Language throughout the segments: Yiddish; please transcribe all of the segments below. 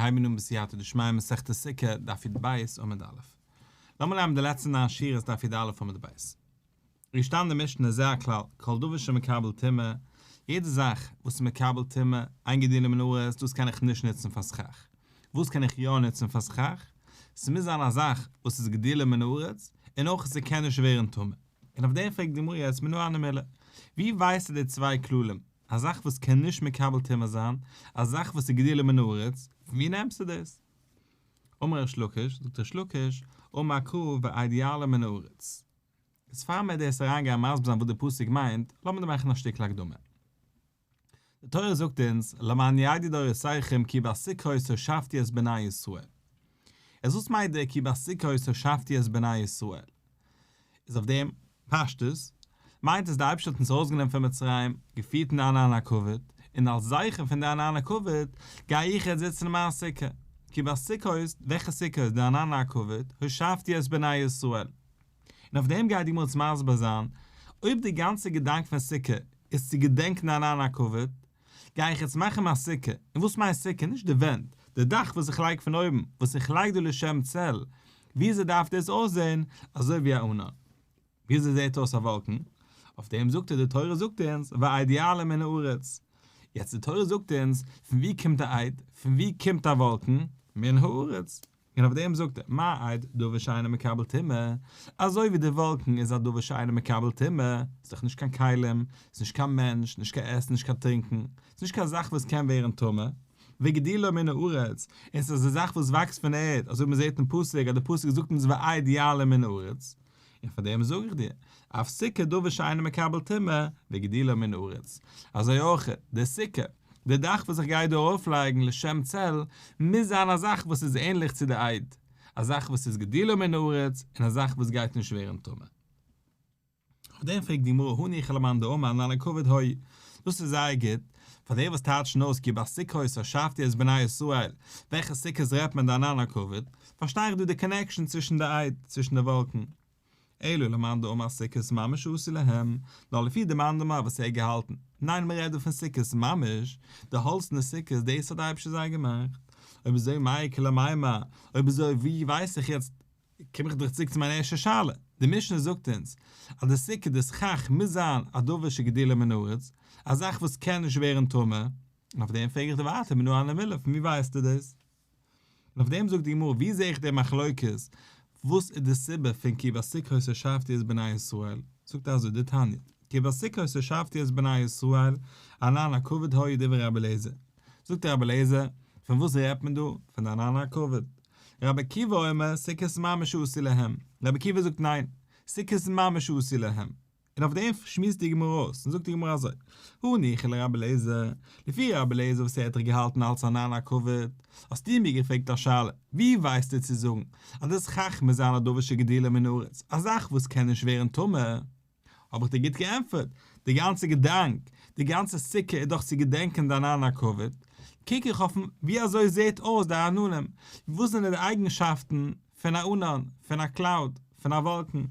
מיר הייבן אן בסייעתא דשמיא מסכת סוכה, דף י"ב עמוד א'. לאמיר נעמען די לעצטע ניין שורות דף י"א עמוד ב'. איז געשטאנען די משנה זה הכלל, כל דבר שמקבל טומאה, יעדע זאך וואס איז מקבל טומאה, אין גידולו מן הארץ, דאס קען איך נישט נוצן פאר סכך. וואס קען איך יא נוצן פאר סכך? ס'מוז זיין א זאך וואס איז גידולו מן הארץ, און אויך ס'קען נישט ווערן טמא. און אויף דעם פרעגט די גמרא יעצט מנא הני מילי, ווי ווייסטו די צוויי כללים? א זאך וואס קען נישט מקבל טומאה זיין, א זאך וואס איז גידולו מן הארץ, פון ווי נעמסטו דאס? אמר ריש לקיש, זאגט ריש לקיש, אמר קרא ואד יעלה מן הארץ. איז פאר מיר דאס אריינגיין מסביר זיין וואס די פסוק מיינט, לאמיר דא מאכן א שטיקל הקדמה. די תורה זאגט אונז, למען ידעו דורותיכם כי בסוכות הושבתי את בני ישראל. איז וואס מיינט דער כי בסוכות הושבתי את בני ישראל? איז אויף דעם, פשטות, מיינט עס די אייבערשטער האט אונז ארויסגענומען פון מצרים, געפירט אין די ענן הכבוד, און אלס זכר פון די ענן הכבוד, גיי איך יעצט זיצן אין מיין סוכה. כי בסוכות, וועלכע סוכה איז די ענן הכבוד, הושבתי את בני ישראל. און אויף דעם גייט די גמרא אונז מסביר זיין, אויב די גאנצע געדאנק פון סוכה איז צו געדענקן די ענן הכבוד, גיי איך יעצט מאכן מיין סוכה, און וואס מיינט סוכה? נישט די ווענט, די דאך וואס איך לייג פון אויבן, וואס איך לייג דא לשם צל, וויאזוי דארף דאס אויסזען? אזוי ווי א ענן. וויאזוי זעט אויס א וואלקן? אויף דעם זאגט ער, די תורה זאגט אונז, ואד יעלה מן הארץ. יעצט די תורה זאגט אונז, פון וואו קומט א אד? פון וואו קומט א וואלקן? מן הארץ. און אויף דעם זאגט ער, מה אד דבר שאינו מקבל טומאה, אזוי ווי די וואלקן איז א דבר שאינו מקבל טומאה, ס'איז דאך נישט קיין כלים, ס'איז נישט קיין מענטש, נישט קיין עסן, נישט קיין טרינקען, ס'איז נישט קיין זאך וואס קען ווערן טמא, וגידולו מן הארץ, און ס'איז א זאך וואס וואקסט פון ערד, אזוי ווי מ'זעט אין פסוק אז די פסוק זאגט אונז ואד יעלה מן הארץ, און פאר דעם זאג איך דיר, אף סוכה דבר שאינו מקבל טומאה, וגידולו מן הארץ. אזוי אויך, די סוכה, די דאך וואס איך גיי דא ארויפלייגן לשם צל, מוז זיין א זאך וואס איז ענליך צו די אד, א זאך וואס איז גידולו מן הארץ, און א זאך וואס גייט נישט ווערן טמא. אויף דעם פרעגט די גמרא הניחא למאן דאמר ענני כבוד היו, דאס איז זייער גוט, פאר די וואס טייטשן אויס כי בסוכות הושבתי את בני ישראל, וועלכע סוכות רעדט מען די ענני הכבוד, פארשטיי איך דא די connection צווישן די אד, צווישן די וואלקן. אלא למאן דאמר סוכות ממש עשו להם, נאר לפי די מאן דאמר וואס ער האט געהאלטן, ניין מען רעדט דא פון סוכות ממש, די האלצענע סוכות דאס האט די אייבערשטער זיי געמאכט, אויב אזוי מאי איכא למימר, אויב אזוי ווי ווייס איך יעצט קום איך דאך צוריק צו מיין ערשטע שאלה, די משנה זאגט אונז אז די סוכה די סכך מוז זיין א דבר שגידולו מן הארץ, א זאך וואס קען נישט ווערן טמא, און אויף דעם פרעג איך דיר ווייטער מנא הני מילי פון ווי ווייסטו דאס? און אויף דעם זאגט די גמרא ווי זע איך די מחלוקת, וואס איז די סיבה פון כי בסוכות הושבתי את בני ישראל, זאגט ער אזוי דתניא, כי בסוכות הושבתי את בני ישראל, ענני הכבוד היו דברי רבי אליעזר, זאגט רבי אליעזר, פון וואס רעדט מען דא? פון די ענני הכבוד. רבי עקיבא אומר, סוכות ממש עשו להם. רבי עקיבא זאגט ניין, סוכות ממש עשו להם. און אויף דעם שמועסט די גמרא אויס, און זאגט די גמרא אזוי, הניחא לרבי אליעזר, לפי רבי אליעזר וואס ער האט דאך געהאלטן אלץ ענני הכבוד, האסטו מיר געפרעגט א שאלה, ווי ווייסטו צו זאגן אז דאס סכך מוז זיין א דבר שגידולו מן הארץ, א זאך וואס קען נישט ווערן טמא? האב איך דיר גוט געענטפערט, די גאנצע געדאנק, די גאנצע סוכה איז דאך צו געדענקען די ענני הכבוד, קוק איך אויפן ווי אזוי זעט אויס די עננים, וואס זענען די אייגנשאפטן פון א ענן, פון א cloud, פון א וואלקן, און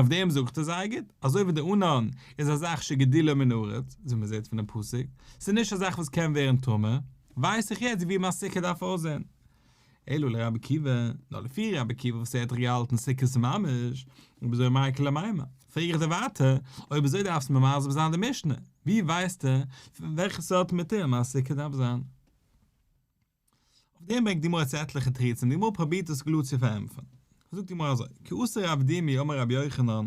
אויף דעם זאגט ער זייער גוט, אזוי ווי די ענן איז א זאך שגידולו מן הארץ, ווי מען זעט פונעם פסוק, ס'איז נישט א זאך וואס קען ווערן טמא, ווייס איך יעצט ווי מיין סוכה דארף אויסזען. אלא לרבי עקיבא, נאר לפי רבי עקיבא וואס ער האט דאך געהאלטן סוכות ממש, אויב אזוי מאי איכא למימר? פרעג איך דיר ווייטער, אויב אזוי דארפסטו מיר מסביר זיין די משנה, ווי ווייסטו פון וועלכע סארט מאטעריאל מיין סוכה דארף זיין? אויף דעם ברענגט די גמרא צו עטליכע תירוצים, די גמרא פרובירט עס גלאט צו פארענטפערן. זאגט די גמרא אזוי, כי אתא רב דימי אמר רבי יוחנן,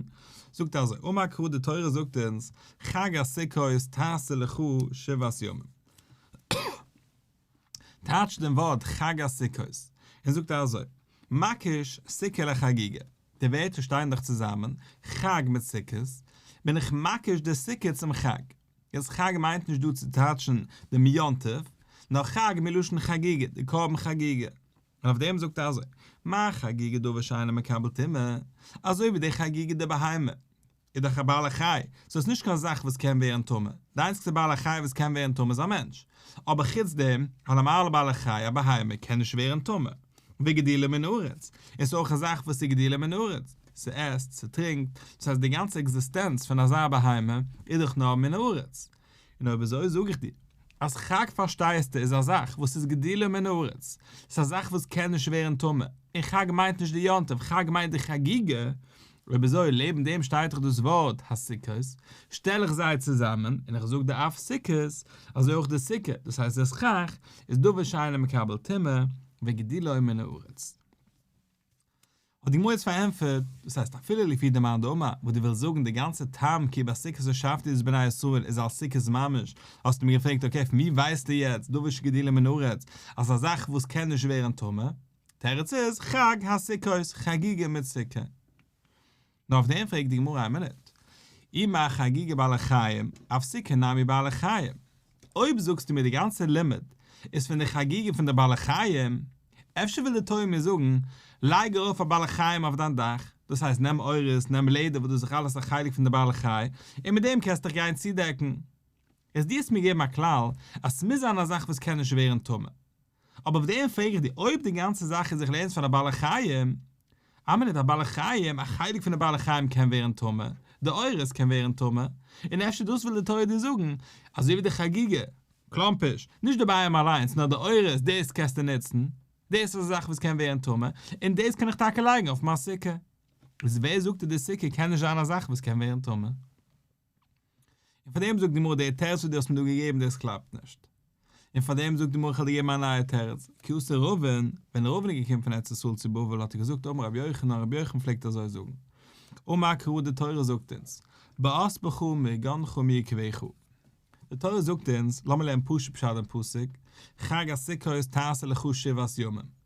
זאגט ער אזוי, אמר קרא די תורה זאגט אונז, חג הסוכות תעשה לך שבעת ימים. טייטשט דעם ווארט חג הסוכות, און זאגט אזוי, מקיש סוכה לחגיגה, די ווערטער שטייען דאך צוזאמען, חג מיט סוכות, בין איך מקיש די סוכה צום חג. יעצט חג מיינט נישט דא צו טייטשן דעם יום טוב, נאר חג מלשון חגיגה, די קרבן חגיגה. און אויף דעם זאגט ער אזוי, מה חגיגה דבר שאינו מקבל טומאה, אזוי ווי די חגיגה די בהמה, איז דאך א בעל חי, סאו עס איז נישט קיין זאך וואס קען ווערן טמא, די איינציגסטע בעל חי וואס קען ווערן טמא איז א מענטש, אבער חוץ דעם, א נארמאלע בעל חי, א בהמה, קען נישט ווערן טמא. וגידולו מן הארץ, און ס'איז אויך א זאך וואס איז גידולו מן הארץ, ס'עסט, ס'טרינקט, דאס הייסט די גאנצע עקזיסטענץ פון אזא בהמה איז דאך נאר מן הארץ. און אויב אזוי זאג איך דיר, אז סכך פארשטייסטו איז א זאך וואס איז גידולו מן הארץ, ס'איז א זאך וואס קען נישט ווערן טמא, און חג מיינט נישט די יום טוב, חג מיינט די חגיגה, אויב אזוי לעבן דעם שטייט דאך דאס ווארט הסוכות, שטעל איך זיי צוזאמען און איך זאג דאף סוכות, אזוי אויך די סוכה, דאס הייסט די סכך, איז דבר שאינו מקבל טומאה, וגידולו מן הארץ. האט די גמרא יעצט פארענטפערט, דאס הייסט אפילו לפי די מאן דאמר וואס דו ווילסט זאגן די גאנצע טעם כי בסוכות הושבתי את בני ישראל איז אלס סוכות ממש, האסטו מיר געפרעגט okay פון ווי ווייסטו יעצט דבר שגידולו מן הארץ אז א זאך וואס קען נישט ווערן טמא, תירוץ איז חג הסוכות, חגיגה מיט סוכה. נאר אויף דעם פרעגט די גמרא איין מינוט, אי מה חגיגה בעלי חיים, אף סוכה נמי בעלי חיים. אויב זאגסטו מיר די גאנצע לימוד איז פון די חגיגה פון די בעלי חיים, אפשר וויל די תורה מיר זאגן, לייג ארויף א בעלי חיים אויף דיין דאך, דאס הייסט נעם עורות, נעם לעדער וואס דאס איז דאך אלעס א חלק פון די בעלי חי, און מיט דעם קענסטו דיך גיין צודעקן. איז דו האסט מיר געגעבן א כלל אז ס'מוז זיין א זאך וואס קען נישט ווערן טמא. אבער אויף דעם פרעג איך דיר, אויב די גאנצע זאך איז זיך לערנסט פון א בעלי חיים, א מינוט, א בעלי חיים, א חלק פון די בעלי חיים קען ווערן טמא, די עורות קען ווערן טמא, און אפשר דאס וויל די תורה דיר זאגן, אזוי ווי די חגיגה, קלאמפיש, נישט די בהמה אליינס, נאר די עורות, דאס קענסטו נוצן, דאס איז א זאך וואס קען ווערן טמא, און דאס קען איך טאקע לייגן אויף מיין סוכה. איז ווער זאגט דיר די סוכה קען נישט זיין א זאך וואס קען ווערן טמא? און פאר דעם זאגט די גמרא די תירוץ וואס דו האסט מיר דא געגעבן דאס קלאפט נישט. און פאר דעם זאגט די גמרא איך וועל דיר געבן א נייע תירוץ, כי אתא רבין, ווען רבין איז געקומען פון ארץ ישראל צו בבל האט ער געזאגט אמר רבי יוחנן רבי יוחנן פלעגט אזוי זאגן, אמר קרא די תורה זאגט אונז, באספך מגרנך ומיקבך, די תורה זאגט אונז, לאמיר לערנען פשוט פשט דעם פסוק, חג הסוכות תעשה לך שבעת ימים,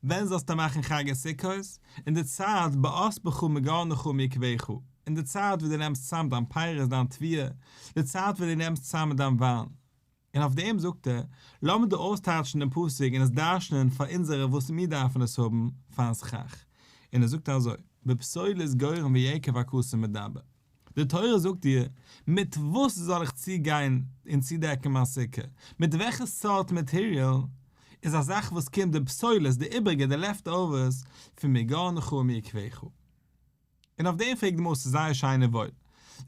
ווען זאלסטו מאכן חג הסוכות? אין די צייט באספך מגרנך ומיקבך, אין די צייט ווען דו נעמסט צאם דיין פירות דיין תבואה, די צייט ווען דו נעמסט צאם דיין וויין. און אויף דעם זאגט ער, לאמיר דא אויסטייטשן דעם פסוק און עס דרש'נען פאר אונזערע וואס מיר דארפן עס האבן פאר'ן סכך. און ער זאגט אזוי, בפסולת גורן ויקב הכתוב מדבר. די תורה זאגט דיר, מיט וואס זאל איך צוגיין און צודעקן מיין סוכה? מיט וועלכע סארט material? איז א זאך וואס קומט די פסולת, די איבריגע, די leftovers, פון מגרנך ומיקבך. און אויף דעם פרעגט די גמרא, ס'איז זייער שיין און וואויל.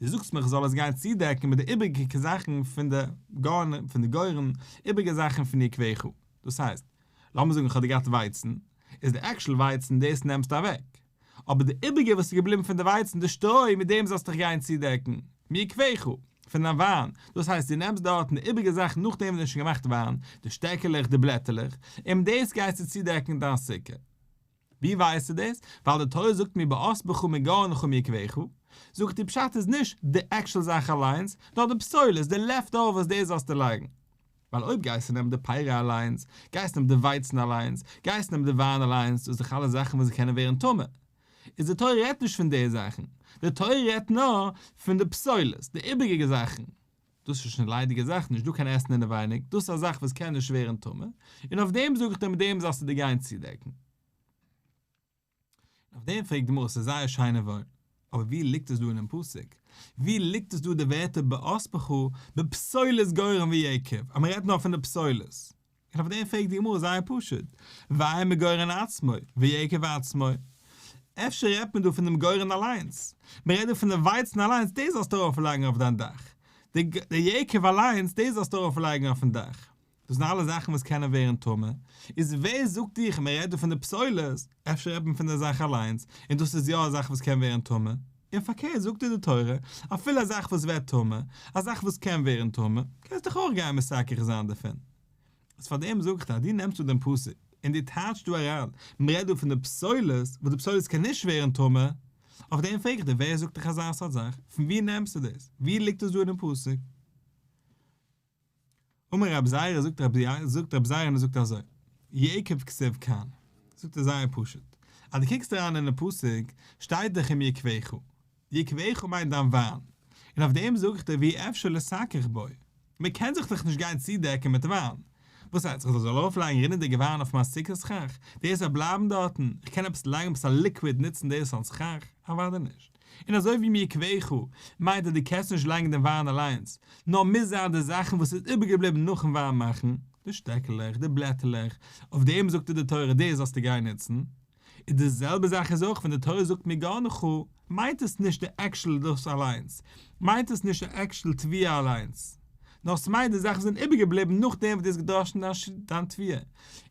דו זאגסט מיר איך זאל עס גיין צודעקן מיט די איבריגע זאכן פון די גארן, פון די גורן, איבריגע זאכן פון יקבך. דאס הייסט, לאמיר זאגן איך האב דיר געהאט ווייצן, איז די actual ווייצן דאס נעמסטו אוועק. אבער די איבריגע וואס איז געבליבן פון די ווייצן, די שטרוי, מיט דעם זאלסטו דיך גיין צודעקן, מיקבך, פון דיין וויין, דאס הייסט דו נעמסט דארטן די איבריגע זאכן נאכדעם וואס דו האסט שוין געמאכט וויין, די שטעקעלעך, די בלעטעלעך, און מיט דאס גייסטו צודעקן דיין סוכה. ווי ווייסטו דאס? ווייל די תורה זאגט מיר באספך מגרנך ומיקבך, זאגט די פשט איז נישט די actual זאך אליינס, נאר די פסולת, די leftovers דאס זאלסטו לייגן. ווייל אויב גייסטו נעמען די פירות אליינס, גייסטו נעמען די ווייצן אליינס, גייסטו נעמען די וויין אליינס, דאס איז דאך אלעס זאכן וואס זיי קענען ווערן טמא. איז די תורה רעדט נישט פון די זאכן, די תורה רעדט נאר פון די פסולת, די איבעריגע זאכן. דאס איז שוין ליידיגע זאכן, נישט דא קיין עסן אינעווייניג, דאס איז א זאך וואס קען נישט ווערן טמא, און אויף דעם זאג איך דיר מיט דעם זאלסטו דיר גיין צודעקן. און אויף דעם פרעגט די גמרא, ס'איז זייער שיין און וואויל, אבער ווי ליגט עס דא אינעם פסוק? ווי ליגט עס דא די ווערטער באספך בפסולת גורן ויקב, אז מ'רעדט נאר פון די פסולת? און אויף דעם פרעגט די גמרא זייער פשוט, ואימא גורן עצמו ויקב עצמו, אפשר רעדט מען דא פון דעם גורן אליינס, מ'רעדט דא פון דעם ווייצן אליינס, דאס זאלסטו ארויפלייגן אויף דיין דאך, די יקב אליינס, דאס זאלסטו ארויפלייגן אויפן דאך. דאס זענען אלע זאכן וואס קענען ווערן טמא, איז ווער זאגט דיך מען רעדט דא פון די פסולת, אפשר רעדט מען פון די זאך אליינס, און דאס איז יא א זאך וואס קען ווערן טמא, און פארקערט זאגט דיר די תורה, אפילו א זאך וואס ווערט טמא, א זאך וואס קען ווערן טמא, קענסט דיך אויך גיין מסכך זיין דערפון. איז פארדעם זאג איך דיר אז דו נעמסט דא דעם פסוק, און דו טייטשסט דא אריין, מען רעדט דא פון די פסולת, וואס די פסולת קען נישט ווערן טמא, אויף דעם פרעג איך דיר, ווער זאגט דיך אזא סארט זאך, פון וואו נעמסטו דאס, וואו ליגט עס דא אינעם פסוק? אמר רב זירא זאגט רב זאגט רב זירא און ער זאגט אזוי, יקב כתיב כאן, זאגט ער זייער פשוט, אז דו קוקסט אריין אינעם פסוק, שטייט דאך ומיקבך, יקבך מיינט דיין וויין, און אויף דעם זאג איך דיר ואי אפשר לסכך בו, מען קען זיך דאך נישט גיין צודעקן מיט וויין, וואס הייסט איך זאל ארויפלייגן רינעדיגע וויין אויף מיין סוכה סכך, דאס וועט בלייבן דארטן, איך קען עפעס לייגן עפעס א liquid נוצן דאס אלס סכך? אוודאי נישט. און אזוי ווי מיקבך מיינט אז דו קענסט נישט לייגן דעם וויין אליינס, נאר מוז זיין די זאכן וואס איז איבערגעבליבן נאכן וויין מאכן, די שטעקעלעך, די בלעטעלעך, אויף דעם זאגט דיר די תורה דאס זאלסטו גיין נוצן. און די זעלבע זאך איז אויך ווען די תורה זאגט מגרנך, מיינט עס נישט די actual דאס אליינס, מיינט עס נישט די actual תבואה אליינס. נאר ס'מיינט די זאכן וואס זענען איבערגעבליבן נאכדעם וואס דו האסט געדראשן דיין תבואה,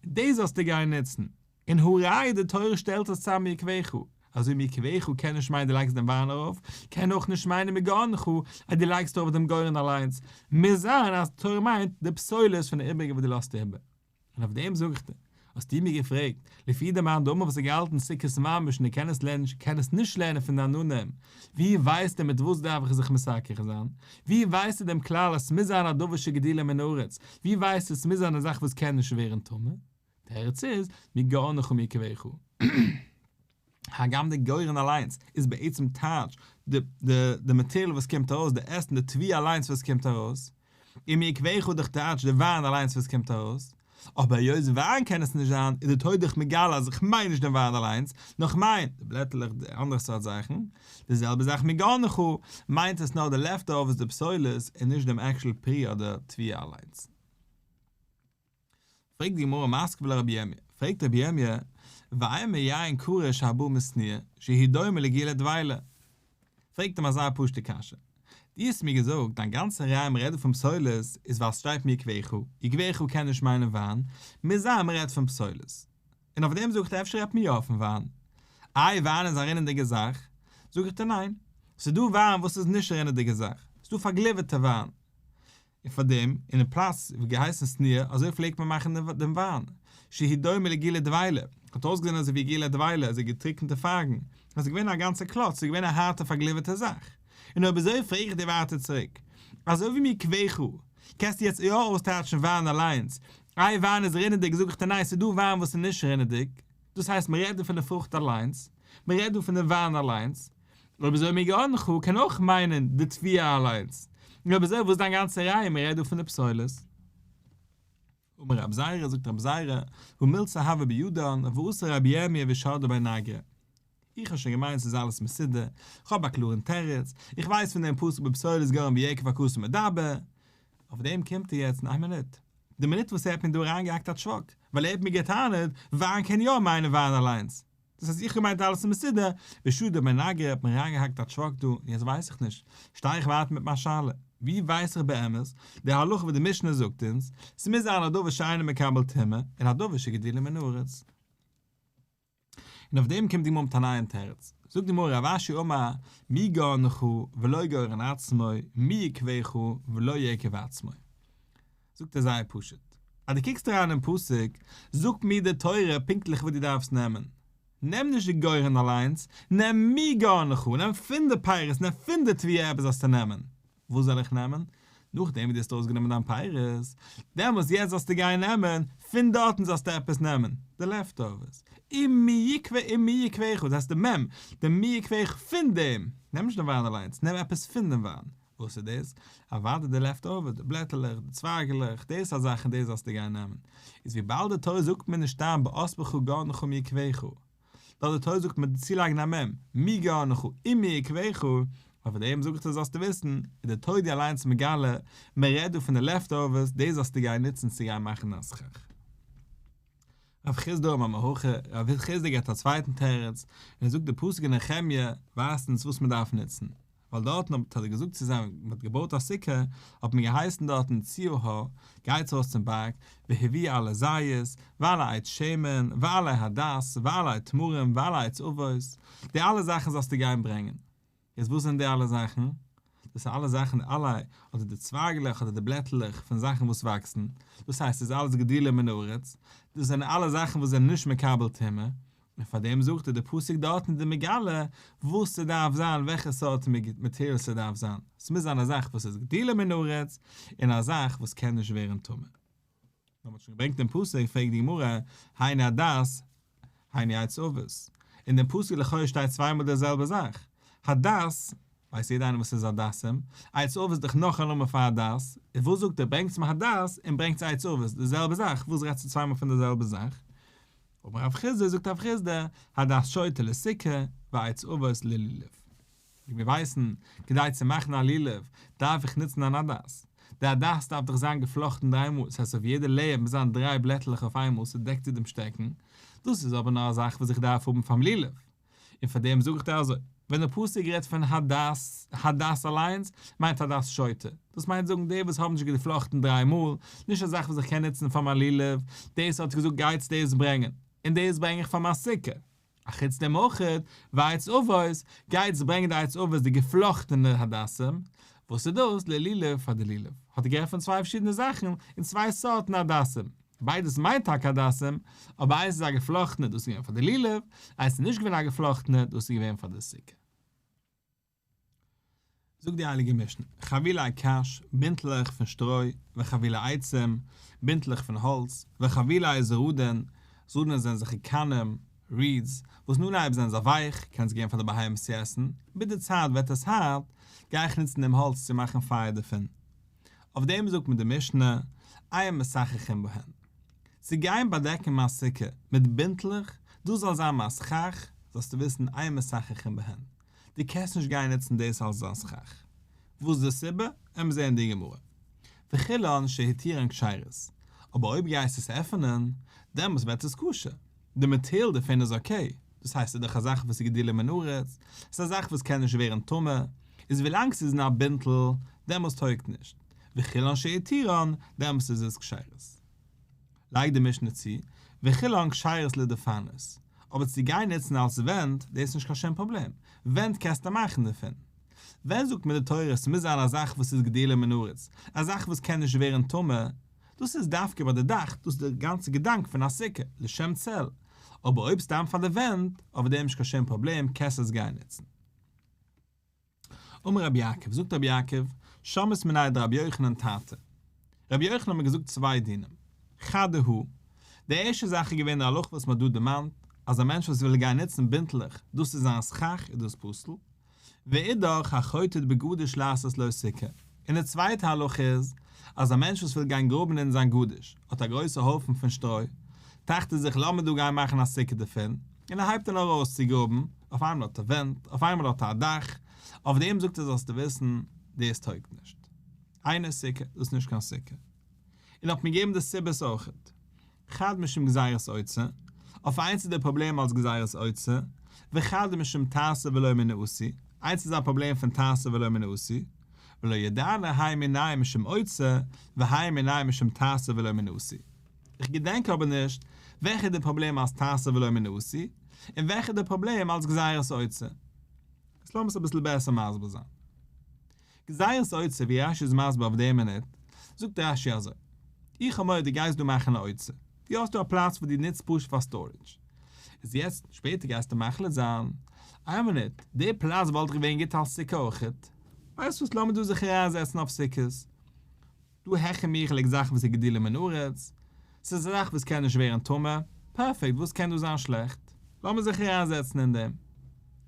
דאס זאלסטו גיין נוצן. און הא ראיה די תורה שטעלט עס צאם מיקבך, אזוי מיקבך קען נישט מיינען דו לייגסט דעם וויין ארויף, קען אויך נישט מיינען מגרנך אז דו לייגסט ארויף דעם גורן אליינס, מוז זיין אז די תורה מיינט די פסולת פון די איבריגע וואס דו לאזט איבער. און אויף דעם זאג איך דיר, האסטו מיר געפרעגט, לפי די מאן דאמר וואס האט געהאלטן סוכות ממש און ער קען עס לערנען קען עס נישט לערנען פון די עננים, ווי ווייסטו מיט וואס דארף איך זיך מתכך זיין? ווי ווייסטו דעם כלל אז ס'מוז זיין א דבר שגידולו מן הארץ? ווי ווייסטו ס'מוז זיין א זאך וואס קען נישט ווערן טמא? תירוץ איז, מגרנך ומיקבך. הגם די גורן אליינס איז בעצם טייטש די די מאטעריאל וואס קומט ארויס, די עסן, די תבואה אליינס וואס קומט ארויס, און מיקבך דאך טייטש די וויין אליינס וואס קומט ארויס, אבער היות וויין קען עס נישט זיין, איז די תורה דיך מגלה אז איך מיין נישט דעם וויין אליינס, נאר איך מיין די בלעטעלעך די אנדערע סארט זאכן, די זעלבע זאך מגרנך, מיינט עס נאר די לעפט אווערס די פסולת און נישט דעם actual פרי אדער תבואה אליינס. פרעגט די גמרא מתקיף לה רבי ירמי', פרעגט רבי ירמי', ואימא יין קרוש הבא משנואה, שהוא דומה לגילי דבילה. פרעגט אים אזא פשוטע קשיא, דו האסט מיר געזאגט דיין גאנצע ראיה מ'רעדט דא פון פסולת איז ווייל ס'שטייט מיקבך, יקבך קען נישט מיינען וויין, מוז זיין מ'רעדט פון פסולת. און אויף דעם זאג איך דיר אפשר רעדט מען יא פון וויין. איי וויין איז א רינענדיגע זאך? זאג איך דיר ניין, ס'דא וויין וואס איז נישט א רינענדיגע זאך, ס'דא פארגליווערטע וויין. און פאר דעם, אינעם פלאץ ווי געהייסן שנואה, אזוי פלעגט מען מאכן דעם וויין, שהוא דומה לגילי דבילה, האט אויסגעזען אזוי ווי גילי דבילה, אזוי געטריקענטע פייגן, עס איז געווען א גאנצע קלאץ, עס איז געווען א הארטע פארגליווערטע זאך. און אויב אזוי פרעג איך דיר ווייטער צוריק, אזוי ווי מיקבך, קענסטו יעצט יא אויסטייטשן וויין אליינס, איי וויין איז רינעדיג, זאג איך דיר ניין, ס'איז דא וויין וואס איז נישט רינעדיג, דאס הייסט מען רעדט דא פון די פרוכט אליינס, מען רעדט דא פון די וויין אליינס, אויב אזוי מגרנך קען אויך מיינען די תבואה אליינס, און אויב אזוי וואס איז דיין גאנצע ראיה מען רעדט דא פון די פסולת? אמר רב זירא, זאגט רב זירא, הא מילתא הוה בידן, ואתא רבי ירמי' ושדאה בי נגרא. איך האב שוין געמיינט ס'איז אלעס מסודר, כ'האב א קלארן תירוץ, איך ווייס פון דעם פסוק בפסולת גורן ויקב הכתוב מדבר, אויף דעם קומט ער יעצט אין איין מינוט, די מינוט וואס ער האט מיר דא אריינגעהאקט א טשוואק, ווייל ער האט מיר גע'טענה'ט, וויין קען יא מיינען וויין אליינס. דאס הייסט איך געמיינט אלעס איז מסודר, ושדאה בי נגרא האט מען אריינגעהאקט א טשוואק דא, און יעצט ווייס איך נישט, שטיי איך ווייטער מיט מיין שאלה, ווי ווייס איך באמת די הלכה וואס די משנה זאגט אונז, ס'מוז זיין א דבר שאינו מקבל טומאה, און א דבר שגידולו מן הארץ. און אויף דעם קומט די גמרא מיט א נייעם תירוץ, זאגט די גמרא רב אשי אמר מגרנך ולא גורן עצמו, מיקבך ולא יקב עצמו. זאגט ער זייער פשוט, אז דו קוקסט אריין אין פסוק, זאגט מיר די תורה פונקטליך וואס דו דארפסט נעמען. נעם נישט די גורן אליינס, נעם מגרנך, נעם פון די פירות, נעם פון די תבואה עפעס זאלסטו נעמען. וואס זאל איך נעמען? נאכדעם וואס דו האסט ארויסגענומען דיין פירות, דעמאלס יעצט זאלסטו גיין נעמען, פון דארטן זאלסטו עפעס נעמען, די לעפט אווערס. ומיקבך ומיקבך, דאס הייסט די מ', די מיקבך פון דעם, נעם נישט דעם וויין אליינס, נעם עפעס פון דעם וויין. וואס איז דאס? אוודאי די לעפט אווער, די בלעטעלעך, די צווייגעלעך, דאס א זאכן דאס זאלסטו גיין נעמען. איז וויבאלד די תורה זאגט מיר נישט סתם באספך גרנך ומיקבך, נאר די תורה זאגט מיר צולייגן א מ', מגרנך ומיקבך, אויף דעם זאג איך דיר זאלסטו וויסן, איז די תורה דיר אליינס מגלה, מען רעדט דא פון די לעפט אווערס, דאס זאלסטו גיין נוצן צו גיין מאכן א סכך. רב חסדא אמר מהכא, רב חסדא געבט א צווייטן תירוץ, און ער זאגט די פסוק אין נחמיה ווייזט אונז וואס מען דארף נוצן, ווייל דארטן האט ער געזאגט צו זיי מען האט געבויט א סוכה, האט מען געהייסן דארטן צאו ההר, גייטס ארויס צום בארג, והביאו עלי זית, ועלי עץ שמן, ועלי הדס, ועלי תמרים, ועלי עץ עבות, די אלע זאכן זאלסטו גיין ברענגען. יעצט וואס זענען די אלע זאכן? דאס איז אלע זאכן די עלי, אדער די צווייגלעך אדער די בלעטלעך פון זאכן וואס וואקסן, דאס הייסט ס'איז אלעס גידולו מן הארץ, דאס זענען אלע זאכן וואס זענען נישט מקבל טומאה, און פאר דעם זאגט ער די פסוק דארטן איז די מגלה וואס ס'דארף זיין וועלכע סארט מאטעריאל ס'דארף זיין, ס'מוז זיין א זאך וואס איז גידולו מן הארץ, און א זאך וואס קען נישט ווערן טמא. נאר מ'האט שוין געברענגט דעם פסוק, פרעגט די גמרא, היינו הדס, היינו עץ עבות. אין דעם פסוק לכאורה שטייט צוויי מאל די זעלבע זאך. הדס, ווייסט יעדער איינער וואס איז הדסים, עץ עבות איז דאך נאך א נאמען פאר הדס, איז וואס זאגט ער, ברענגטס מיר הדס און ברענגטס עץ עבות, די זעלבע זאך, וואס רעדסטו צוויי מאל פון די זעלבע זאך? אמר רב חסדא, זאגט רב חסדא, הדס שוטה לסוכה, ועץ עבות ללולב. ווי מיר ווייסן, כדי צו מאכן א לולב, דארף איך נוצן אן הדס. די הדס דארף דאך זיין געפלאכטן דריי מאל, ס'הייסט אויף יעדע layer מוז זיין דריי בלעטלעך אויף איינמאל ס'דעקט צו דעם שטעקן. דאס איז אבער נאר א זאך וואס איך דארף האבן פאר'ן לולב. און פאר דעם זאג איך דיר אזוי. ווען דער פסוק רעדט פון הדס, הדס אליינס, מיינט הדס שוטה. דאס מיינט זאגן די וואס האבן נישט געפלאכטן דריי מאל, נישט א זאך וואס איך קען נוצן פאר מיין לולב, דאס האט געזאגט גייטס דאס ברענגען, און דאס ברענג איך פאר מיין סוכה. אחוץ דעם אויך, ועץ עבות, גייטס ברענגען די עץ עבות די געפלאכטענע הדסים, וואס איז דאס? ללולב פאר די לולב. האט ער גערעדט פון צוויי פארשידענע זאכן, און צוויי סארטן הדסים. ביידעס מיינט טאקע הדסים, אבער איינס איז א געפלאכטענע דאס איז געווען פאר די לולב, איינס איז נישט געווען א געפלאכטענע דאס איז געווען פאר די סוכה. זאגט די הייליגע משנה, חבילי קש, בינטלעך פון שטרוי, וחבילי עצים, בינטלעך פון האלץ, וחבילי זרדין, זרדין זענען אזעלכע קנים, reeds, וואס אין אנהייב זענען זיי ווייך, קענסט געבן פאר די בהמות צו עסן, מיט די צייט ווערט עס הארט, גיי איך נוצן דעם האלץ צו מאכן פייער דערפון. אויף דעם זאגט מיר די משנה, אין מסככין בהן. צו גיין באדעקן מיין סוכה מיט בינטלעך, דאס זאל זיין מיין סכך, זאלסטו וויסן אין מסככין בהן. דו קענסט נישט גיין נוצן דאס אלס דיין סכך. וואס איז די סיבה? עמיר זען אין די גמרא. וכולן שהתירן כשרות. אבער אויב גייסטו עס עפענען, דעמאלטס ווערט עס כשר. די מאטעריאל דערפון איז okay, דאס הייסט ס'איז דאך א זאך וואס איז גידולו מן הארץ, ס'איז א זאך וואס קען נישט ווערן טמא, איז ווילאנג ס'איז אין א בינטל, דעמאלטס טויגט נישט, וכולן שהתירן, דעמאלטס איז עס כשרות. לייגט די משנה צו, וכולן כשרות לדפנות, אבער צו גיין נוצן אלס ווענט, דאס איז נישט קיין שום פראבלעם, ווענט קענסטו מאכן דערפון. ווען זאגט מיר די תורה ס'מוז זיין א זאך וואס איז גידולו מן הארץ, א זאך וואס קען נישט ווערן טמא, דאס איז דווקא ביי די דאך, דאס איז די גאנצע געדאנק פון א סוכה, לשם צל, אבער אויב סתם פאר די ווענט, אויף דעם נישט קיין שום פראבלעם, קענסט עס גיין נוצן. אמר רבי יעקב, זאגט רבי יעקב, שמעית מיניה דרבי יוחנן תרתי. רבי יוחנן האט מיר געזאגט צוויי דינים. חדא הא, די ערשטע זאך איז געווען די הלכה וואס מען האט דא דערמאנט, אז א מענטש וואס וויל גיין נוצן בינטלעך, דאס איז זיין סכך, איז דאס פסול. ואידך החוטט בגדיש לעשות לו סוכה, און די צווייטע הלכה איז, אז א מענטש וואס וויל גיין גראבן אין זיין גדיש, האט א גרויסע הויפן פון שטרוי, טראכט ער זיך לאמיר דא גיין מאכן א סוכה דערפון, און ער הייבט אן ארויסצוגראבן, אויף איינמאל האט ער ווענט, אויף איינמאל האט ער א דאך, אויף דעם זאגט ער זאלסטו וויסן, דאס טויגט נישט. אינה סוכה, דאס איז נישט קיין סוכה. און האט מיר געגעבן די סיבות אויכעט. חד משום גזירת אוצר, אויף איינס איז דער פראבלעם אלס גזירת אוצר, וחד משום תעשה ולא מן העשוי, איינס איז א פראבלעם פון תעשה ולא מן העשוי, ולא ידענא הי מינייהו משום אוצר, והי מינייהו משום תעשה ולא מן העשוי. איך געדענק אבער נישט וועלכע איז די פראבלעם אלס תעשה ולא מן העשוי, און וועלכע איז די פראבלעם אלס גזירת אוצר. איז לאמיר עס אביסל בעסער מסביר זיין. גזירת אוצר ווי רשי איז מסביר אויף די מינוט, זאגט רשי אזוי, איך האב מורא דו גייסט דא מאכן א אוצר, דו האסט דא א פלאץ וואס דו נוצט פשוט פאר storage, איז יעצט שפעטער גייסטו מחליט זיין, איין מינוט, די פלאץ וואלט דאך געווען גוט אלס סוכה אויכעט, ווייסט וואס לאמיר דא זיך אריינזעצן אויף סוכות, דא העכער מיך ליגט זאכן וואס איז גידולו מן הארץ, ס'איז א זאך וואס קען נישט ווערן טמא, פערפעקט וואס קען דא זיין שלעכט? לאמיר זיך אריינזעצן אין דעם.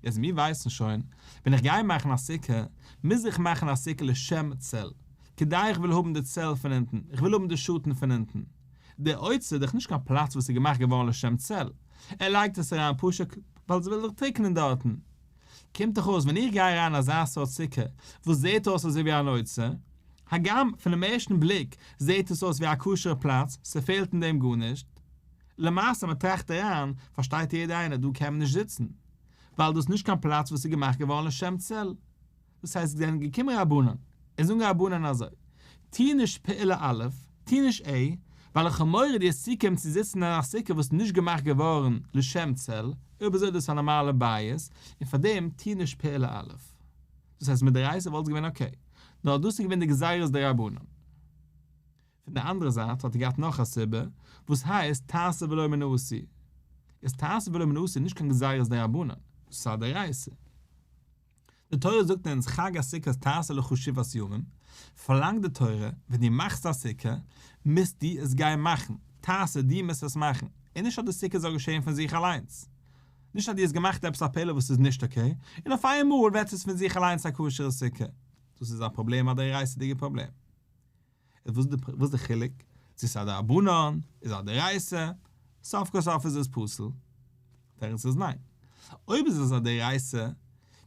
יעצט מיר ווייסן שוין, ווען איך גיי מאכן א סוכה, מוז איך מאכן א סוכה לשם צל, כדי איך וויל האבן די צל פון אונטן, איך וויל האבן די שאטן פון אונטן. די אוצר איז דאך נישט קיין פלאץ וואס איז געמאכט געווארן לשם צל, ער לייגט עס אריין פשוט ווייל ס'וויל זיך טריקענען דארטן. קומט דאך אויס ווען איך גיי אריין אין אזא סארט סוכה וואס זעט אויס אזוי ווי אן אוצר, הגם פונעם ערשטן בליק זעט עס אויס ווי א כשר'ע פלאץ, ס'פעלט אין דעם גארנישט, למעשה מען טראכט אריין פארשטייט יעדער איינער דא קען מען נישט זיצן, ווייל דאס איז נישט קיין פלאץ וואס איז געמאכט געווארן לשם צל. דאס הייסט זענען געקומען רבנן און זאגן רבנן אזוי, טוה נישט פעולה א', טוה נישט א, ווייל איך האב מורא דו וועסט צוקומען צו זיצן אין א סוכה וואס איז נישט געמאכט געווארן לשם צל, אויב אזוי איז דאס א נארמאלע בית, און פארדעם טוה נישט פעולה א'. דאס הייסט מדאורייתא וואלט עס געווען okay, נאר דאס איז געווען די גזירות דרבנן. פון די אנדערע זייט האט ער געהאט נאך א סיבה, וואס הייסט תעשה ולא מן העשוי. איז תעשה ולא מן העשוי נישט קיין גזירות דרבנן, דאס איז א דאורייתא. די תורה זאגט אונז חג הסוכות תעשה לך שבעת ימים, פארלאנגט די תורה ווען דו מאכסט א סוכה מוזט דו עס גיין מאכן, תעשה דו מוזט עס מאכן, און נישט אז די סוכה זאל געשען פון זיך אליינס. נישט אז דו האסט געמאכט עפעס א פעולה וואס איז נישט okay, און אויף איינמאל ווערט עס פון זיך אליינס א כשר'ע סוכה. דאס איז א פראבלעם א דאורייתא'דיגע פראבלעם. איז וואס איז די חילוק צו ס'איז א דרבנן, איז א דאורייתא, סוף כל סוף איז עס פסול? תירוץ איז ניין. אויב איז עס א דאורייתא,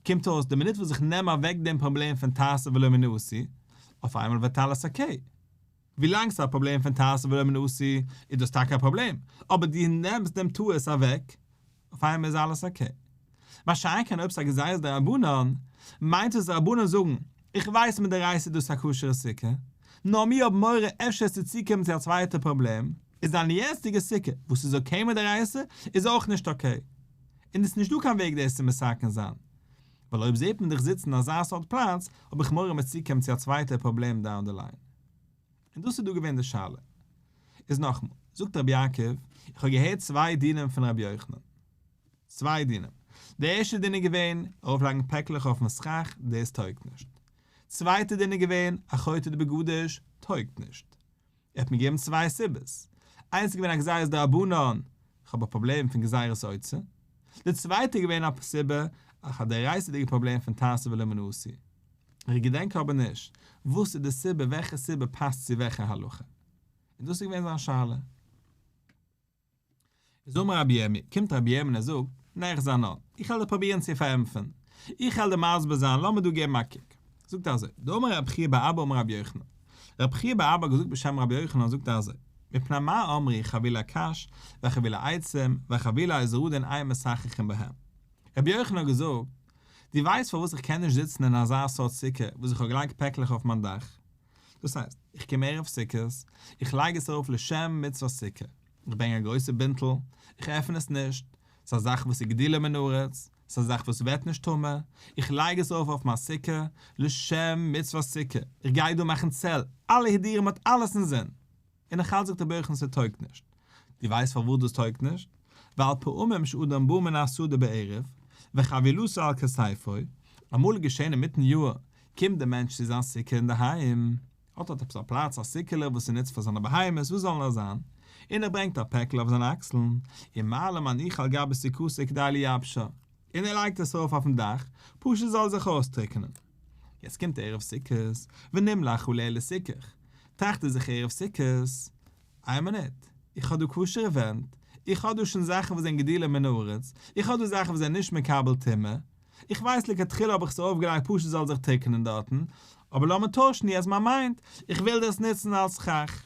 קומט אויס די מינוט וואס איך נעם אוועק דעם פראבלעם פון תעשה ולא מן העשוי, אויף איינמאל ווערט אלעס okay. ווילאנג ס'איז א פראבלעם פון תעשה ולא מן העשוי איז דאס טאקע א פראבלעם, אבער דו נעמסט דעם טעות אוועק, אויף איינמאל איז אלעס okay. מה שאין כן אויב ס'איז א גזירת דרבנן, מיינט עס רבנן זאגן, איך ווייס מדאורייתא איז דאס א כשר'ע סוכה, נאר מיר האבן מורא אפשר עס צו צוקומען צו א צווייטע פראבלעם, איז דיין יעצטיגע סוכה וואס איז okay מדאורייתא איז אויך נישט okay. און עס איז נישט דא קיין וועג דאס צו מתקן זיין. ווייל אויב זעט מען דיך זיצן אין אזא סארט פלאץ, האב איך מורא מ'וועט צוקומען צו א צווייטע פראבלעם down the line. און דאס איז דא געווען די שאלה. איז נאכמאל, זאגט רבי יעקב, איך האב געהערט צוויי דינים פון רבי יוחנן. צוויי דינים. די ערשטע דין איז געווען, ארויפלייגן פעקלעך אויפן סכך, דאס טויגט נישט. צווייטע דין איז געווען, החוטט בגדיש, טויגט נישט. ער האט מיר געגעבן צוויי סיבות. איינס איז געווען א גזירת דרבנן, איך האב א פראבלעם פון גזירת אוצר. די צווייטע איז געווען א סיבה, א דאורייתא'דיגע פראבלעם פון תעשה ולא מן העשוי. איך געדענק אבער נישט וואס איז די סיבה וועלכע סיבה פאסט צו וועלכע הלכה. און דאס איז געווען זיין שאלה. איז אמר רבי ירמי', קומט רבי ירמי' און ער זאגט, נחזי אנן, איך וועל דיר פרובירן צו פארענטפערן, איך וועל דיר מסביר זיין, לאמיר דא געבן א קוק. זאגט ער אזוי, דאמר רב חייא בר אבא אמר רבי יוחנן, רב חייא בר אבא האט געזאגט בשם רבי יוחנן זאגט ער אזוי, מפני מה אמרו חבילי קש וחבילי עצים וחבילי זרדין אין מסככין בהם. רבי יוחנן האט געזאגט, דו ווייסט פארוואס איך קען נישט זיצן אין אזא סארט סוכה וואס איך האב געלייגט פעקלעך אויף מיין דאך? דאס הייסט, איך קום ערב סוכות, איך לייג עס ארויף לשם מצוות סוכה, איך ברענג א גרויסע בינטל, איך עפן עס נישט, ס'איז א זאך וואס איז גדילה מן הארץ, ס'איז א זאך וואס ווערט נישט טמא, איך לייג עס ארויף אויף מיין סוכה, לשם מצוות סוכה, איך גיי דא מאכן צל, אלע הידורים האט אלעס אינזין. און נאך אלץ זאגט רבי יוחנן ס'טויגט נישט. דו ווייסט פארוואס דאס טויגט נישט? ווייל פעמים שאדם בא מן השדה בערב, וחבילתו על כתפו, אמאל איז געשען אינמיטן יאר, קומט דער מענטש צו זיין סוכה אינדערהיים, האט ער עפעס א פלאץ א סוכה'לע וואס ער נוצט פאר זיינע בהמות וואס זאל נאר זיין, און ער ברענגט א פעקל אויף זיינע אקסלן, ומעלה מניחה על גבי סוכתו כדי לייבשה, און ער לייגט עס ארויף אויפן דאך, פשוט זאל זיך אויסטריקענען. יעצט קומט ערב סוכות, ונמלך עליה לסיכוך, טראכט ער זיך ערב סוכות, איין מינוט, איך האב דא כשר'ע ווענט, איך האב דא שוין זאכן וואס זענען גדילה מן הארץ, איך האב דא זאכן וואס זענען נישט מקבל טומאה, איך ווייס לכתחילה האב איך עס ארויפגעלייגט פשוט זאל זיך טריקענען דארטן, אבער לאמיר טוישן יעצט מיין mind, איך וויל דאס נוצן אלס סכך.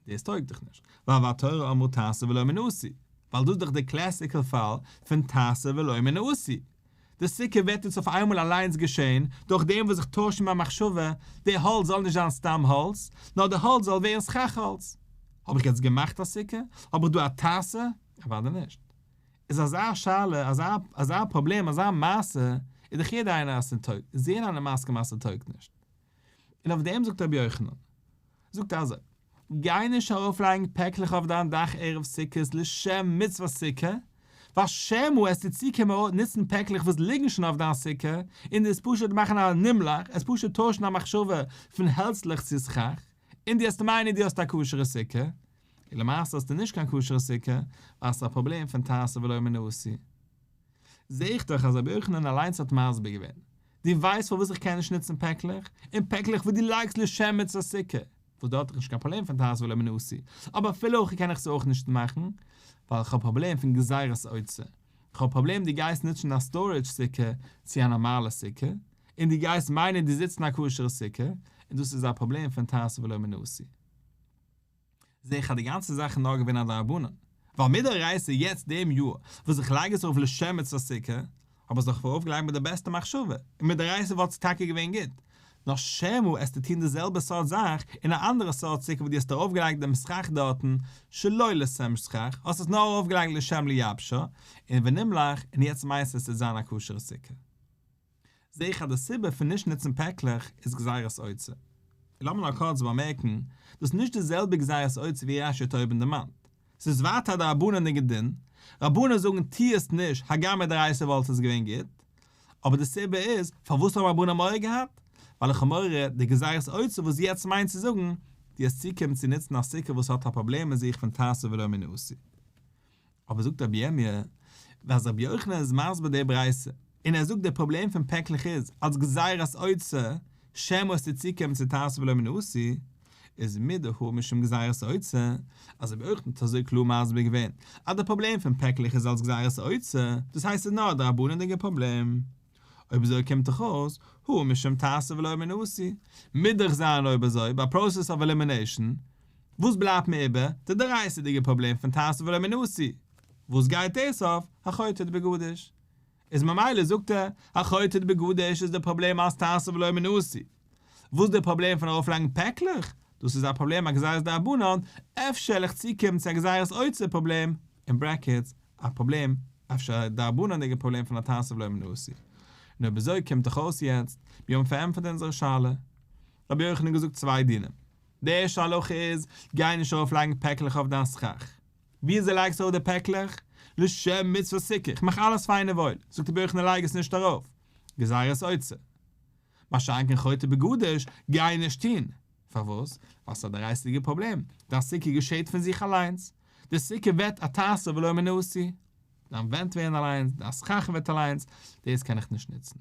דאס טויג דאך נישט, ווייל והתורה אמרה תעשה ולא מן העשוי, ווייל דאס איז דאך די classical פאל פון תעשה ולא מן העשוי. די סוכה ווערט יעצט אויף איינמאל אליינס געשען, דורך דעם וואס איך טויש מיין מחשבה, די האלץ זאל נישט זיין סתם האלץ, נאר די האלץ זאל ווערן סכך האלץ. האב איך יעצט געמאכט א סוכה? האב איך דא א תעשה? אוודאי נישט. איז אזא שאלה, אזא אזא פראבלעם, אזא מעשה, איז דאך יעדער איינער אז ס'טויגט, איז יעדער איינער מסכים אז ס'טויגט נישט. און אויף דעם זאגט רבי יוחנן, זאגט ער אזוי, גיי נישט ארויפלייגן פעקלעך אויף דיין דאך ערב סוכות לשם מצוות סוכה, ווייל שמא עסטו צוקומען נוצן פעקלעך וואס ליגן שוין אויף דיין סוכה, און דו עסט פשוט מאכן א נמלך, עסט פשוט טוישן א מחשבה פון העלצלעך צו סכך, און דו עסט מיינען דו האסט א כשר'ע סוכה, און למעשה האסטו נישט קיין כשר'ע סוכה, ווייל ס'איז א פראבלעם פון תעשה ולא מן העשוי. זע איך דאך אז רבי יוחנן אליינס האט מסביר געווען, דו ווייסט פארוואס איך קען נישט נוצן פעקלעך? און פעקלעך וואס דו לייגסט לשם מצוות סוכה, וואס דארט איז נישט קיין פראבלעם פון תעשה ולא מן העשוי, אבער אפילו הכי קען איך עס אויך נישט מאכן, ווייל איך האב פראבלעם פון גזירת אוצר, איך האב פראבלעם דו גייסט נוצן א storage סוכה צו א נארמאלע סוכה, און דו גייסט מיינען דו זיצט אין א כשר'ע סוכה, און דאס איז א פראבלעם פון תעשה ולא מן העשוי. זעה איך אז די גאנצע זאך איז נאר געווען א דרבנן, ווייל מדאורייתא יעצט דעם יאר וואס איך לייג עס ארויף לשם מצוות סוכה, האב איך עס דאך ארויפגעלייגט מיט די בעסטע מחשבה, און מדאורייתא וואלט עס טאקע געווען גוט, נאר שמא עסטו טון די זעלבע סארט זאך אין א אנדערע סארט סוכה וואס דו האסט ארויפגעלייגט דעם סכך דארטן שלא לשם סכך, האסט עס נאר ארויפגעלייגט לשם לייבשה, און ונמלך, און יעצט מיינסטו עס וועט זיין א כשר'ע סוכה. זעה איך אז די סיבה פון נישט נוצן פעקלעך איז גזירת אוצר. און לאמיר נאר קורץ באמערקן, דאס איז נישט די זעלבע גזירת אוצר ווי רש"י האט אויבן דערמאנט. ס'איז ווייטער א דרבנן'דיגע דין, רבנן זאגן טוה עס נישט הגם מדאורייתא וואלט עס געווען גוט, אבער די סיבה איז פארוואס האבן רבנן מורא געהאט? ווייל איך האב מורא די גזירת אוצר וואס יעצט מיינט צו זאגן, דו האסט צוקומען צו נוצן א סוכה וואס האט א פראבלעם אין זיך פון תעשה ולא מן העשוי. אבער זאגט רבי ירמי', ואז רבי יוחנן איז מסביר די ברייתא, און ער זאגט די פראבלעם פון פעקלעך איז, אלס גזירת אוצר, שמא עס צו צוקומען צו תעשה ולא מן העשוי, איז מדהא משום גזירת אוצר, אז רבי יוחנן האט אזוי קלאר מסביר געווען, אז די פראבלעם פון פעקלעך איז אלס גזירת אוצר, דאס הייסט ס'איז נאר א דרבנן'דיגע פראבלעם. אויב אזוי קומט דאך אויס, הא משום תעשה ולא מן העשוי. מוז דאך זיין אויב אזוי, ביי process of elimination, וואס בלייבט מיר איבער? די דאורייתא'דיגע פראבלעם פון תעשה ולא מן העשוי. וואס גייט דאס אויף? החוטט בגדיש. איז ממילא זאגט ער, החוטט בגדיש איז די פראבלעם אלס תעשה ולא מן העשוי. וואס איז די פראבלעם פון ארויפלייגן פעקלעך? דאס איז א פראבלעם א גזירת דרבנן, אפשר וועל איך צוקומען צו א גזירת אוצר פראבלעם, אין ברעקעטס, א פראבלעם, אפשר א דרבנן'דיגע פראבלעם פון א תעשה ולא מן העשוי. און אויב אזוי קומט דאך אויס יעצט, מיר האבן פארענטפערט אונזערע שאלה. רבי יוחנן האט געזאגט צוויי דינים. די ערשטע הלכה איז, גיי נישט ארויפלייגן פעקלעך אויף דיין סכך. וויאזוי לייגסטו ארויף די פעקלעך? לשם מצוות סוכה, איך מאך אלעס פיין און וואויל, זאגט רבי יוחנן לייג עס נישט ארויף, גזירת אוצר. מה שאין כן חוטט בגדיש, גיי נישט טון. פארוואס? ווייל ס'איז א דאורייתא'דיגע פראבלעם, דיין סוכה געשעט פון זיך אליינס, די סוכה ווערט א תעשה ולא מן העשוי, דיין ווענט ווערן אליינס, דיין סכך ווערט אליינס, דאס קען איך נישט נוצן.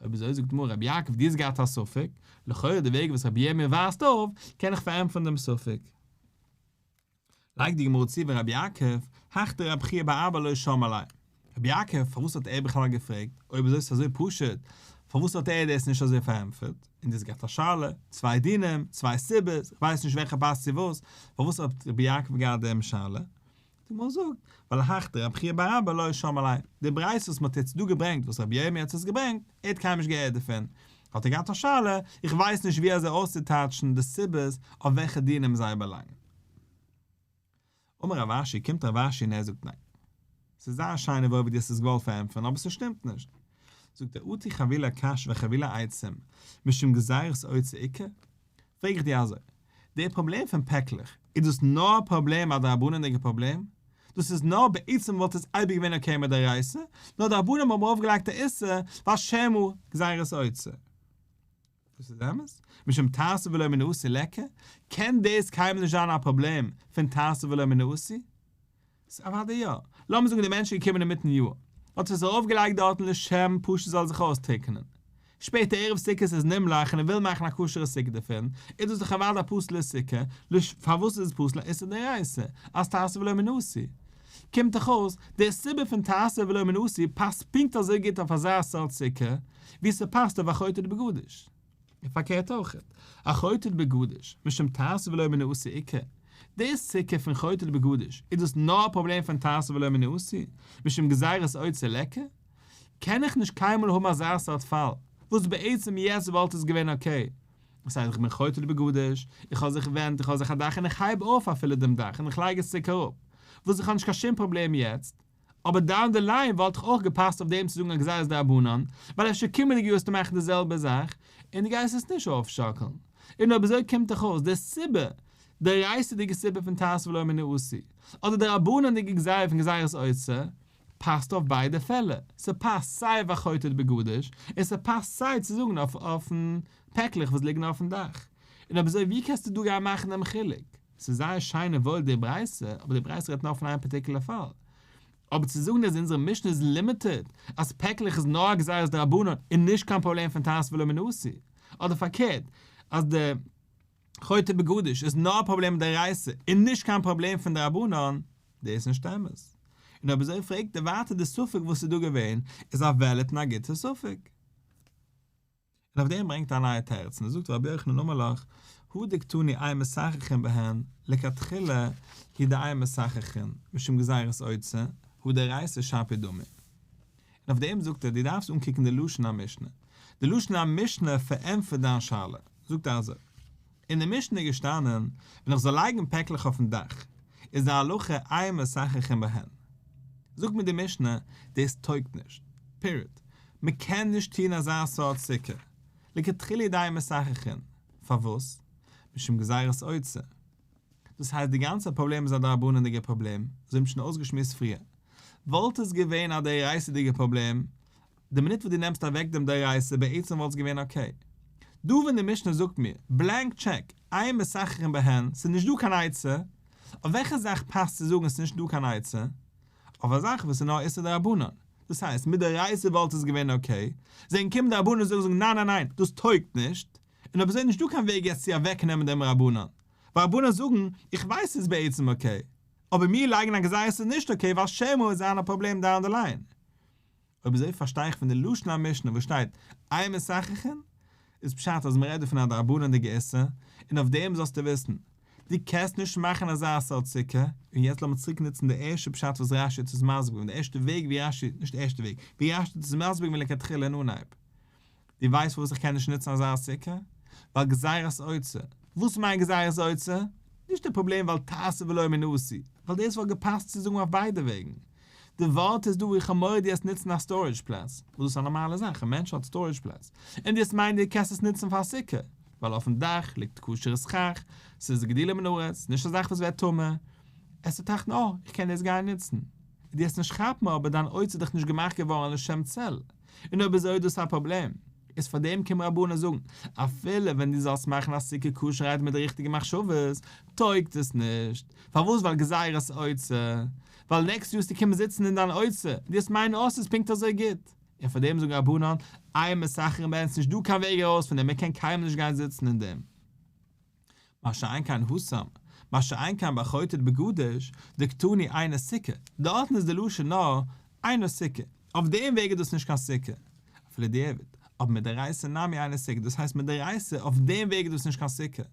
אויב אזוי זאגט די גמרא רבי יעקב דו האסט געהאט א ספק, לכאורה די וועג וואס רבי ירמי' ווייזט אויף, קען איך פארענטפערן דעם ספק. לייגט די גמרא צו ורבי יעקב, הך דרבי חייא בר אבא לא שמע ליה. רבי יעקב, פארוואס האט ער בכלל געפרעגט? אויב אזוי איז עס אזוי פשוט, פארוואס האט ער דאס נישט אזוי פארענטפערט? און דו האסט געהאט א שאלה, צוויי דינים, צוויי סיבות, איך ווייס נישט וועלכע פאסט צו וואס, פארוואס האט רבי יעקב געהאט דעם שאלה? די גמרא זאגט, ווייל הך דרבי חייא בר אבא לא שמע ליה, די ברייתא וואס מען האט יעצט דא געברענגט וואס רבי ירמי' האט עס געברענגט, ער האט קיינמאל נישט געהערט דערפון, האט ער געהאט א שאלה, איך ווייס נישט ווי אזוי אויסצוטייטשן די סיבות אויף וועלכע דינים זיי באלאנגען. אמר רב אשי, קומט רב אשי און ער זאגט ניין. ס'איז זייער שיין און וואויל ווי דו האסט עס געוואלט פארענטפערן אבער ס'שטימט נישט. זאגט ער אטו חבילי קש וחבילי עצים משום גזירת אוצר איכא? פרעג איך דיר אזוי, דער פראבלעם פון פעקלעך, איז דאס נאר א פראבלעם א דרבנן'דיגע פראבלעם? דאס איז נאר בעצם וואלט עס אייביג געווען okay מדאורייתא, נאר די רבנים האבן ארויפגעלייגט א איסור ווייל שמא גזירת אוצר. דאס איז אמת? משום תעשה ולא מן העשוי ליכא? קען דאס קיינמאל נישט זיין א פראבלעם פון תעשה ולא מן העשוי? ס'איז אוודאי יא. לאמיר זאגן די מענטש איז געקומען אינמיטן יאר, האט עס ארויפגעלייגט דארטן לשם פשוט זאל זיך אויסטריקענען. שפעטער ערב סוכות איז נמלך און ער וויל מאכן א כשר'ע סוכה דערפון, איז דאס דאך אוודאי א פסול'ע סוכה, לש פארוואס איז עס פסול א איסור דאורייתא, אז תעשה ולא מן העשוי. קומט דאך אויס, די סיבה פון תעשה ולא מן העשוי פאסט פונקט אזוי גוט אויף אזא סארט סוכה, ווי ס'פאסט אויף א חוטט בגדיש. און פארקערט אויך, א חוטט בגדיש, משום תעשה ולא מן העשוי איכא. די סוכה פון חוטט בגדיש, איז דאס נאר א פראבלעם פון תעשה ולא מן העשוי, משום גזירת אוצר ליכא? קען איך נישט קיינמאל האבן אזא סארט פאל, וואס בעצם יעצט וואלט עס געווען okay. דאס הייסט איך בין חוטט בגדיש, איך האב זיך ווענט, איך האב זיך א דאך און איך הייב אויף אפילו דעם דאך און איך לייג עס צוריק אראפ, וואס איך האב נישט קיין שום פראבלעם יעצט, אבער down the line וואלט איך אויך געפאסט אויף דעם צו זאגן א גזירת דרבנן, ווייל אפשר קומענדיגע יאר וועסטו מאכן די זעלבע זאך, און דו גייסט עס נישט אויפשאקלן. און אויב אזוי קומט דאך אויס די סיבה, דאורייתא'דיגע סיבה פון תעשה ולא מן העשוי, אדער די רבנן'דיגע גזירה פון גזירת אוצר, פאסט אויף ביידע פעלער, ס'פאסט סיי אויף א חוטט בגדיש, און ס'פאסט סיי צו זאגן אויף אויפן פעקלעך וואס ליגן אויפן דאך. און אויב אזוי ווי קענסטו דא גיין מאכן דעם חילוק? ס'איז זייער שיין און וואויל די ברייתא, אבער די ברייתא רעדט נאר פון איין particular פאל. אבער צו זאגן אז אונזערע משנה איז limited, אז פעקלעך איז נאר א גזירת דרבנן און נישט קיין פראבלעם פון תעשה ולא מן העשוי, אדער פארקערט, אז די חוטט בגדיש איז נאר א פראבלעם דאורייתא און נישט קיין פראבלעם פון דרבנן, דאס איז נישט אמת. און אויב אזוי פרעגט ער ווייטער די ספק וואס איז דא געווען איז א valid און א גוטע ספק. און אויף דעם ברענגט ער א נייע תירוץ און ער זאגט רבי יוחנן אמר לך, הא דקתני אין מסככין בהן, לכתחילה הוא דאין מסככין, משום גזירת אוצר, הא דאורייתא שפיר דמי. און אויף דעם זאגט ער, דו דארפסט אנקוקן די לשון המשנה. די לשון המשנה פארענטפערט דיין שאלה. זאגט ער אזוי, אין די משנה איז געשטאנען, ווען איך זאל לייגן פעקלעך אויפן דאך, איז די הלכה אין מסככין בהן. זאגט מיר די משנה, דאס טויגט נישט. period. מען קען נישט טון אזא סארט סוכה. לכתחילה דאין מסככין. פארוואס? משום גזירת אוצר. דאס הייסט די גאנצע פראבלעם איז א דרבנן'דיגע פראבלעם, אזוי האבן שוין אויסגעשמועסט פריער. וואלט עס געווען א דאורייתא'דיגע פראבלעם, די מינוט וואס דו נעמסט אוועק דעם דאורייתא בעצם וואלט עס געווען okay. דא ווען די משנה זאגט מיר, blank check, אין מסככין בהן, ס'איז נישט דא קיין עצה, אויף וועלכע זאך פאסט צו זאגן ס'איז נישט דא קיין עצה? אויף א זאך וואס איז נאר איסור דרבנן. דאס הייסט, מדאורייתא וואלט עס געווען okay, זענען קומען די רבנן זאגן זאגן ניין ניין ניין, דאס טויגט נישט, און אויב אזוי איז נישט דא קיין וועג יעצט צו אוועקנעמען דעם רבנן, ווייל רבנן זאגן, איך ווייס ס'איז בעצם okay, אבער מיר לייגן א גזירה ס'איז נישט okay ווייל שמא וועט זיין א פראבלעם down the line. אויב אזוי פארשטיי איך פון די לשון המשנה וואס שטייט אין מסככין, איז פשט אז מ'רעדט דא פון א דרבנן'דיגע איסור, און אויף דעם זאלסטו וויסן, דו קענסט נישט מאכן אזא סארט סוכה, און יעצט לאמיר צוריק נוצן די ערשטע פשט וואס רש"י האט עס מסביר געווען, די ערשטע וועג ווי רש"י, נישט די ערשטע וועג, ווי רש"י האט עס מסביר געווען לכתחילה אין אנהייב. דו ווייסט פארוואס איך קען נישט נוצן אזא סוכה? ווייל גזירת אוצר. וואס מיינט גזירת אוצר? נישט די פראבלעם ווייל תעשה ולא מן העשוי, ווייל דאס וואלט געפאסט צו זאגן אויף ביידע וועגן. די ווארט איז דא איך האב מורא דו וועסט נוצן א storage פלאץ, וואס דאס איז א נארמאלע זאך, א מענטש האט storage פלאץ, און דו וועסט מיינען דו קענסט עס נוצן פאר א סוכה, ווייל אויפן דאך ליגט כשר'ע סכך, ס'איז גידולי מן הארץ, נישט א זאך וואס ווערט טמא. עסטו טראכטן אה, איך קען דאס גיין נוצן. דו וועסט נישט כאפן אבער דיין אוצר איז דאך נישט געמאכט געווארן לשם צל, און אויב אזוי איז דאס א פראבלעם, איז פאר דעם קומען רבנן זאגן, אפילו ווען דו זאלסט מאכן א סוכה כשר'הייט מיט די ריכטיגע מחשבות, טויגט עס נישט. פארוואס? ווייל גזירת אוצר. ווייל next יאר וועסטו קומען זיצן אין דיין אוצר, און דו וועסט מיינען אה ס'איז פונקט אזוי גוט. און פאר דעם זאגן רבנן, אין מסככין בהן ס'נישט דא קיין וועג ארויס פון דעם, מען קען קיינמאל נישט גיין זיצן אין דעם. מה שאין כן התם, מה שאין כן בחוטט בגדיש, דקתני אינה סוכה, דארטן איז די לשון נאר אינה סוכה, אויף דעם וועג איז דאס נישט קיין סוכה, אפילו דיעבד, אבער מדאורייתא נמי אינה סוכה, דאס הייסט מדאורייתא אויף דעם וועג איז דאס נישט קיין סוכה.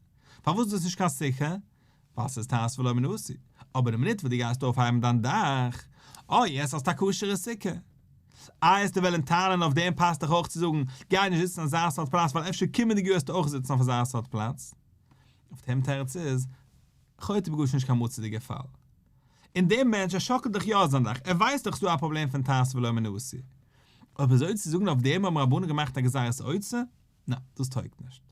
פארוואס איז דאס נישט קיין סוכה? ווייל ס'איז תעשה ולא מן העשוי, אבער די מינוט וואס דו גייסט אויפהייבן דיין דאך, אה יעצט האסטו א כשר'ע סוכה. איי וועסטו וועלן טענה'ן אויף דעם פאסט דיך אויך צו זאגן, גיי נישט זיצן אזא סארט פלאץ ווייל אפשר קומענדיג יאר וועסטו אויך זיצן אויף אזא סארט פלאץ. אויף דעם תירוץ איז, חוטט בגדיש נישט קיין מצוי'דיגער פאל. און דער מענטש ער שאקלט דאך יא זיין דאך, ער ווייסט דאך ס'דא א פראבלעם פון תעשה ולא מן העשוי. אויב אזוי צו זאגן אויף דעם האבן רבנן געמאכט א גזירת אוצר? נע, דאס טויגט נישט.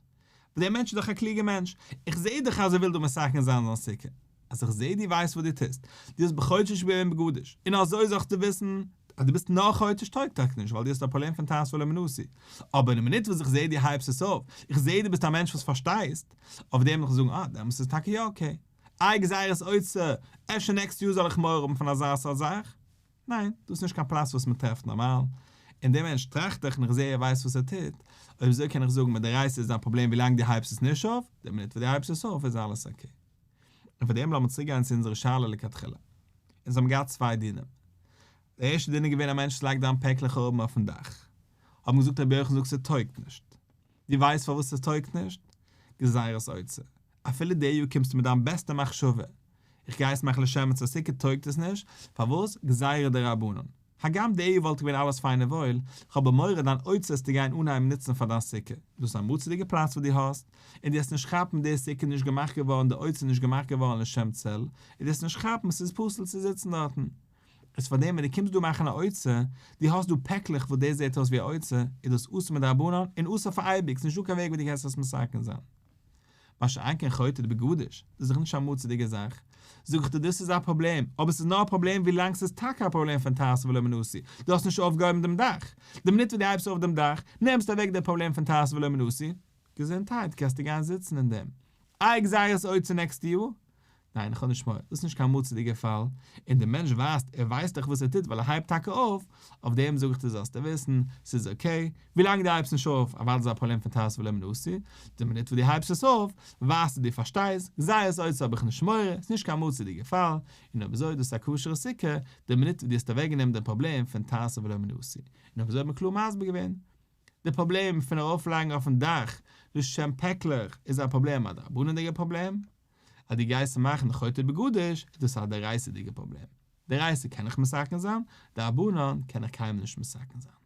דער מענטש איז דאך א קלוגער מענטש, איך זע דאך אז ער וויל דא מתקן זיין זיין סוכה. אז איך זע דו ווייסט וואס דו טוסט, דו האסט בחודש געווען בגדיש, און אזוי זאלסטו וויסן אז דו ביסט נאר חודש טויגט טאקע נישט ווייל דו האסט א פראבלעם פון תעשה ולא מן העשוי. אבער אין די מינוט וואס איך זע דו הייבסט עס אויף, איך זע דו ביסט א מענטש וואס פארשטייסט, אויף דעם וועל איך זאגן אה, דעמאלטס איז טאקע יא okay. איי גזירת אוצר, אפשר next יאר זאל איך מורא האבן פון אזא סארט זאך? ניין, דאס איז נישט קיין פלאץ וואס מען טרעפט נארמאל, און דער מענטש טראכט דאך און איך זע ער ווייסט וואס ער טוט, אויב אזוי קען איך זאגן מדאורייתא איז דיין פראבלעם ווילאנג דו הייבסט עס נישט אויף, די מינוט וואס דו הייבסט עס אויף איז אלעס okay. און פאר דעם לאמיר צוריק גיין צו אונזערע שאלה לכתחילה. אונז האבן געהאט צוויי דינים. דער ערשטער דין איז געווען א מענטש וואס לייגט אריין פעקלעך אויבן אויפן דאך. האט מען געזאגט רבי יוחנן זאגט ס'טויגט נישט. דו ווייסט פארוואס ס'טויגט נישט? גזירת אוצר. אפילו די יאר קומסטו מיט דיין בעסטע מחשבה, איך גיי עס מאכן לשם מצות סוכה טויגט עס נישט, פארוואס? גזירה דרבנן. הגם די יאר וואלט געווען אלעס פיין און וואויל, כ'האב אבער מורא דיין אוצר עסטו גיין אנהייבן נוצן פאר דיין סוכה, דאס איז א מצוי'דיגע פלאץ וואס דו האסט, און דו עסט נישט כאפן די סוכה איז נישט געמאכט געווארן די אוצר איז נישט געמאכט געווארן לשם צל, און דו עסט נישט כאפן ס'איז פסול צו זיצן דארטן. איז פארדעם ווען דו קומסט דא מאכן א אוצר, דו האסט דא פעקלעך וואס דאס זעט אויס ווי א אוצר, איז דאס אסור מדרבנן און אסור פאר אייביג, ס'נישט דא קיין וועג ווי דו קענסט עס מתקן זיין. מה שאין כן חוטט בגדיש, דאס איז דאך נישט א מצוי'דיגע זאך. זאג איך דיר דאס איז א פראבלעם, אבער ס'איז נאר א פראבלעם ווי לאנג ס'איז טאקע א פראבלעם פון תעשה ולא מן העשוי, דו האסט נישט אויפגעהויבן דעם דאך. די מינוט וואס דו הייבסט אויף דעם דאך, נעמסטו אוועק דער פראבלעם פון תעשה ולא מן העשוי. געזונטהייט, קענסטו גיין זיצן אין דעם. איי גזירת אוצר next יאר? ניין איך האב נישט מורא, דאס איז נישט קיין מצוי'דיגער פאל, און דער מענטש ווייסט, ער ווייסט דאך וואס ער טוט ווייל ער הייבט טאקע אויף, אויף דעם זאג איך דיר זאלסטו וויסן, ס'איז okay, ווילאנג דו הייבסט נישט אויף, אוודאי איז א פראבלעם פון תעשה ולא מן העשוי, די מינוט וואס דו הייבסט עס אויף, ווייסטו דו פארשטייסט, גזירת אוצר האב איך נישט מורא, ס'איז נישט קיין מצוי'דיגער פאל, און אויב אזוי איז דאס א כשר'ע סוכה, די מינוט וואס דו האסט אוועקגענומען דעם פראבלעם פון תעשה ולא מן העשוי, און אויב אזוי האט מען קלאר מסביר געווען, די פראבלעם פון ארויפלייגן אויפן דאך לשם פעקלעך איז א פראבלעם א דרבנן'דיגער פראבלעם, אז דו גייסט מאכן חוטט בגדיש איז דאס א דאורייתא'דיגע פראבלעם, דאורייתא קען איך מתקן זיין, דרבנן קען איך קיינמאל נישט מתקן זיין.